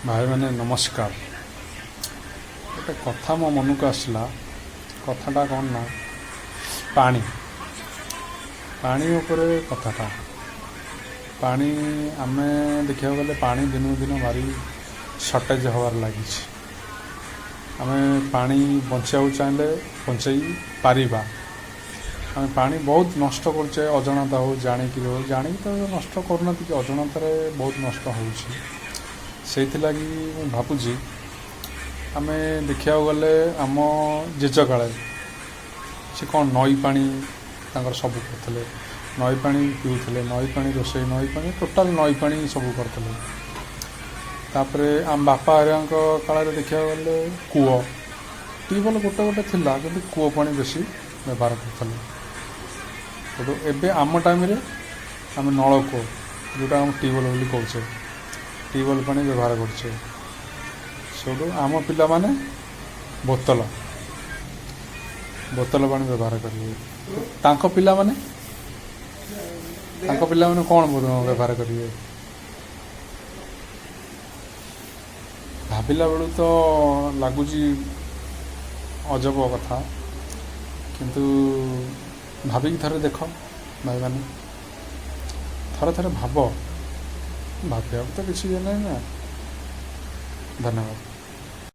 ଭାଇମାନେ ନମସ୍କାର। ଗୋଟେ କଥା ମୋ ମନକୁ ଆସିଲା। କଥାଟା କ'ଣ ନା ପାଣି, ପାଣି ଉପରେ କଥାଟା। ପାଣି ଆମେ ଦେଖିବାକୁ ଗଲେ ପାଣି ଦିନକୁ ଦିନ ଭାରି ସର୍ଟେଜ୍ ହେବାରେ ଲାଗିଛି। ଆମେ ପାଣି ବଞ୍ଚାଇବାକୁ ଚାହିଁଲେ ବଞ୍ଚେଇ ପାରିବା। ଆମେ ପାଣି ବହୁତ ନଷ୍ଟ କରୁଛେ, ଅଜାଣତା ହଉ, ଜାଣିକିରି ହଉ। ଜାଣିକି ତ ନଷ୍ଟ କରୁନାହାନ୍ତି କି, ଅଜାଣତାରେ ବହୁତ ନଷ୍ଟ ହେଉଛି। ସେଇଥିଲାଗି ମୁଁ ଭାବୁଛି, ଆମେ ଦେଖିବାକୁ ଗଲେ ଆମ ଜେଜ କାଳରେ ସେ କ'ଣ ନଈ ପାଣି ତାଙ୍କର ସବୁ କରୁଥିଲେ। ନଈ ପାଣି ପିଉଥିଲେ, ନଈ ପାଣି ରୋଷେଇ, ନଈ ପାଣି ଟୋଟାଲ୍, ନଈ ପାଣି ସବୁ କରୁଥିଲେ। ତାପରେ ଆମ ବାପା ହେରିକାଙ୍କ କାଳରେ ଦେଖିବାକୁ ଗଲେ କୂଅ, ଟ୍ୟୁବୱେଲ୍ ଗୋଟେ ଗୋଟେ ଥିଲା, କିନ୍ତୁ କୂଅ ପାଣି ବେଶୀ ବ୍ୟବହାର କରୁଥିଲେ। ସେଠୁ ଏବେ ଆମ ଟାଇମ୍ରେ ଆମେ ନଳକୂଅ, ଯେଉଁଟା ଆମ ଟ୍ୟୁବୱେଲ୍ ବୋଲି କହୁଛେ, ଟ୍ୟୁବୱେଲ୍ ପାଣି ବ୍ୟବହାର କରୁଛେ। ସେଇଠୁ ଆମ ପିଲାମାନେ ବୋତଲ ବୋତଲ ପାଣି ବ୍ୟବହାର କରିବେ। ତାଙ୍କ ପିଲାମାନେ କ'ଣ ବ୍ୟବହାର କରିବେ? ଭାବିଲା ବେଳୁ ତ ଲାଗୁଛି ଅଜବ କଥା, କିନ୍ତୁ ଭାବିକି ଥରେ ଦେଖ ଭାଇମାନେ, ଥରେ ଥରେ ଭାବ। ଭାବିବାକୁ ତ କିଛି ଇଏ ନାହିଁ ନା। ଧନ୍ୟବାଦ।